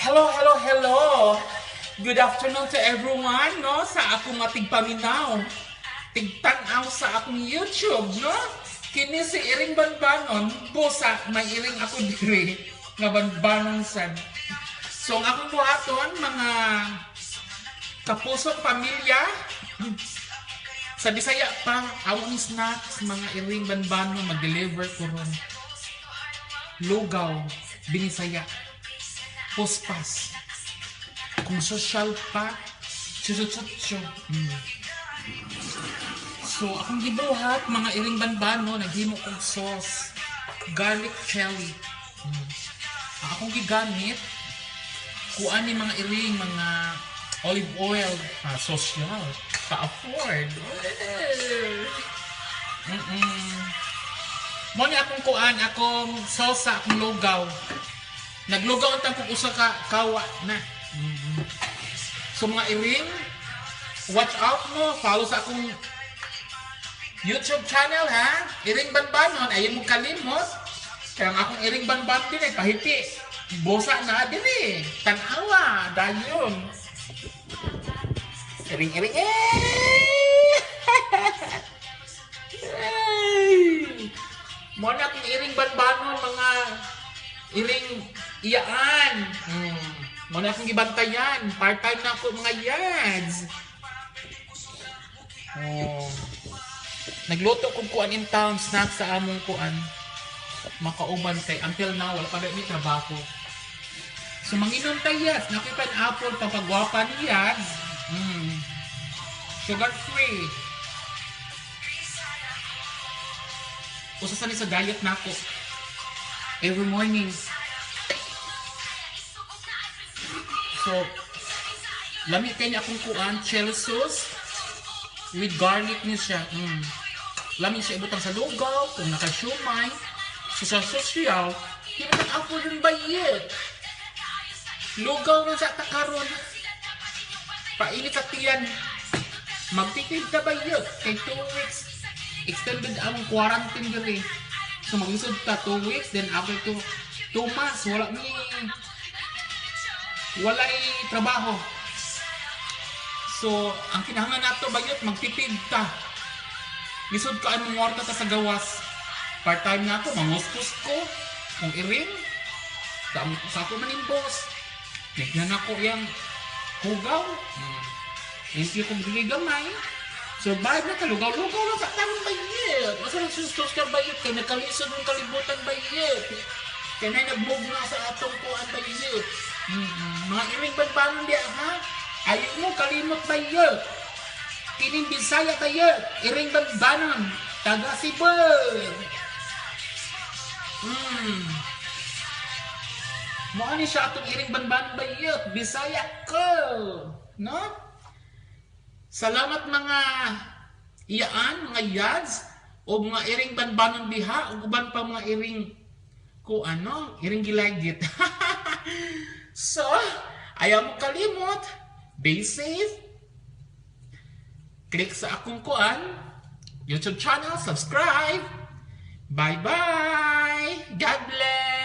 Hello, hello, hello! Good afternoon to everyone, no? Sa akong mga tigpaminaw. Tigtanaw sa akong YouTube, no? Kini si Iring Banbanon, busa may iring ako diri nga banbanon sad. So ang akong buhaton, mga kapusong pamilya, sa Bisaya pa, amo ni snacks, mga iring banbanon, mag-deliver ko ron. Lugaw, binisaya, puspas. Kung social pa, chuchuchuchu. So, akong gibuhat, mga iring banbano, naghimo kong sauce. Garlic chili. Ang akong gigamit, kuan ni mga iring, mga olive oil, social, pa-afford. Mo ni akong kuan, akong sauce sa akong lugaw. Naglugaw ang kong usa ka kawa na. So mga iring, watch out mo, follow sa akong YouTube channel, ha. Iring Banbanon, ayaw mo kalimot. Kaya ang akong Iring Banban din ay pahipi. Bosa na din eh. Tanawa, dayon. Iring iring eh! Ay! Mo na akong Iring Banbanon, mga iring iyaan. Mo na akong gibantayan. Part-time na ako, mga yads. Oh. Nagluto kong kuan in town snack sa among kuan. Makauban kay until now wala pa mi trabaho. So manginom ta, yads, nakoy pineapple papagwapa ni yads. Sugar free. Usa sa ni sa diet nako. Every morning. So, lami kay ni akong kuan, chili sauce with garlic ni siya. Lami siya ibutang sa lugaw, kung naka-siomay. So, sa social, di ba nag-afford yung bayit? Lugaw na sa takaron. Painit sa tiyan. Magtipid ka bayit. Kay 2 weeks. Extended ang quarantine diri. So, maglisod ka 2 weeks, then after 2 months, wala ni walay trabaho. So, ang kinahanglan nato bayot, magtipid ta. Lisod ka anong warta ta sa gawas. Part-time na ako, manguskus ko. Kung iring, sa ako man yung boss. Tignan ako yung hugaw. Hindi ko gamay. Survive na ka, lugaw-lugaw lang sa tanong bayot. Masa lang sustos ka bayot, kaya nakalisod ng kalibutan bayot. Kaya na nagmugna sa atong kuan bayot. Mga iring banbanon diya, ha? Ayaw mo, kalimot bayot. Kining Bisaya bayot. Iring banbanon. Taga Cebu. Mao ni siya atong Iring Banban bayot. Bisaya ko. No? Salamat mga iyaan, mga yads, o mga iring banbanon diha, o uban pa mga iring ko ano, iring gilagit. So, ayaw mo kalimot. Be safe. Click sa akong kuan, YouTube channel, subscribe. Bye-bye. God bless.